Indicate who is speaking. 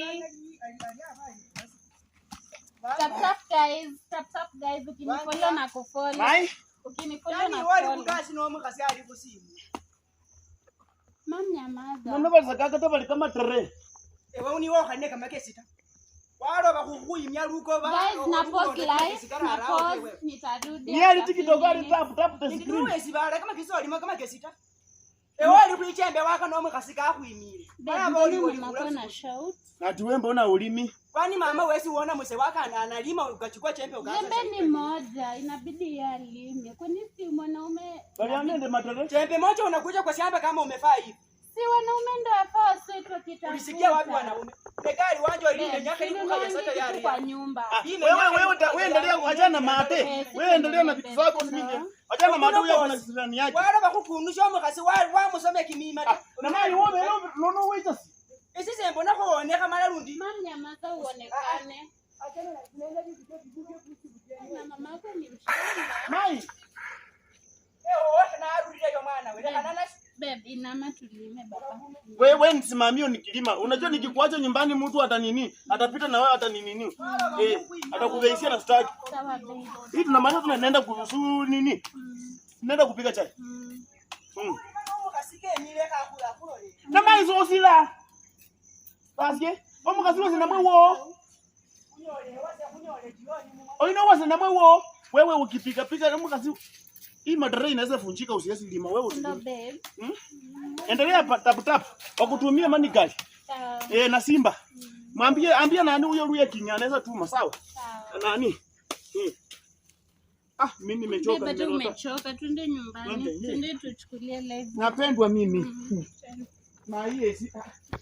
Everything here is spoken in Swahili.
Speaker 1: Asante. Tap tap guys, tap tap guys, ukinifollow na kufollow.
Speaker 2: Mai.
Speaker 1: Ukinifollow
Speaker 3: Yani
Speaker 1: na
Speaker 3: wali
Speaker 1: kufollow.
Speaker 3: kukasi n'omukhasi ali khusimu.
Speaker 1: Mam, nyamaza.
Speaker 2: Nono balisakaka tabali kama tere.
Speaker 3: Ewe uniwe okhanne kamakesi ta. Waloba khukhwimya lukoba.
Speaker 1: Guys, na pause live, na pause, nitarudi.
Speaker 2: Ni ali
Speaker 1: after
Speaker 2: TikTok
Speaker 1: few
Speaker 2: ali
Speaker 1: minutes.
Speaker 2: tap tap the screen.
Speaker 3: Ndiwe bala kamakesi olimo kamakesi ta. Ewe oli khwichembe waka n'omukhasi kakhwimile.
Speaker 1: Babe,
Speaker 3: Wala
Speaker 1: mbona
Speaker 3: oli
Speaker 1: mama
Speaker 3: oli
Speaker 1: na shout?
Speaker 2: Ati wewe mbona ulimi?
Speaker 3: Kwani mama wesi uona muse waka analima ukachukua chembe ukaanza.
Speaker 1: Jembe ni moja, inabidi yeye alime. Kwani si mwanaume
Speaker 2: Bali anende matere.
Speaker 3: Chembe moja unakuja kwa shamba kama umefaa hivi.
Speaker 1: Si wanaume ndo wafaa waswetu wakitafuta.
Speaker 3: Ulisikia wapi wanaume? Tegari wanja walime nyaka
Speaker 1: Babe,
Speaker 3: ikuka ya sata
Speaker 1: kitu
Speaker 3: yari.
Speaker 1: kwa nyumba.
Speaker 2: Wewe wewe wewe endelea achana na mate.
Speaker 1: Eh,
Speaker 2: Wewe endelea na vitu zako mimi. Achana na mate huyo kuna kisirani yake.
Speaker 3: Wala bakhukunusha omukhasi wamusome kimima ta.
Speaker 2: Na mai wewe nono waiters.
Speaker 3: Esise mbona khuwonekha mala lundi.
Speaker 1: Mam, nyamaza uonekane. Na mamako ni mshamba.
Speaker 2: Mai.
Speaker 3: Narulileyo mwana we lekhana nasi.
Speaker 1: Babe, inama tulime baba.
Speaker 2: Wewe nisimamie nikilima. Unajua nikikuacha nyumbani mtu atanini? Atapita na wewe atanini? Eh, atakugeisia na staki.
Speaker 1: Sawa babe.
Speaker 2: Hii tunamaanisha tunaenda kuhusu nini? Tunaenda kupika chai.
Speaker 3: Omukhasi kemile khakhulole.
Speaker 2: Na mai zosila. Paske, omukhasi wose namwe wo.
Speaker 3: Khunyole wase khunyole jioni mumwa.
Speaker 2: Oino wose namwe wo. Wewe ukipika pika omukhasi hii madara inaweza funjika usiwezi lima wewe
Speaker 1: Ndo
Speaker 2: usilime.
Speaker 1: babe.
Speaker 2: Endelea tap tap. Wakutumia money gari.
Speaker 1: Sawa.
Speaker 2: Eh, na Simba. Mwambie ambia nani huyo Luya King anaweza tuma sawa?
Speaker 1: Sawa.
Speaker 2: Nani? Ah, mimi nimechoka
Speaker 1: Babe, bado
Speaker 2: nimerota.
Speaker 1: umechoka, twende nyumbani.
Speaker 2: Twende,
Speaker 1: Twende tuchukulie live.
Speaker 2: Napendwa mimi. Na hii ah.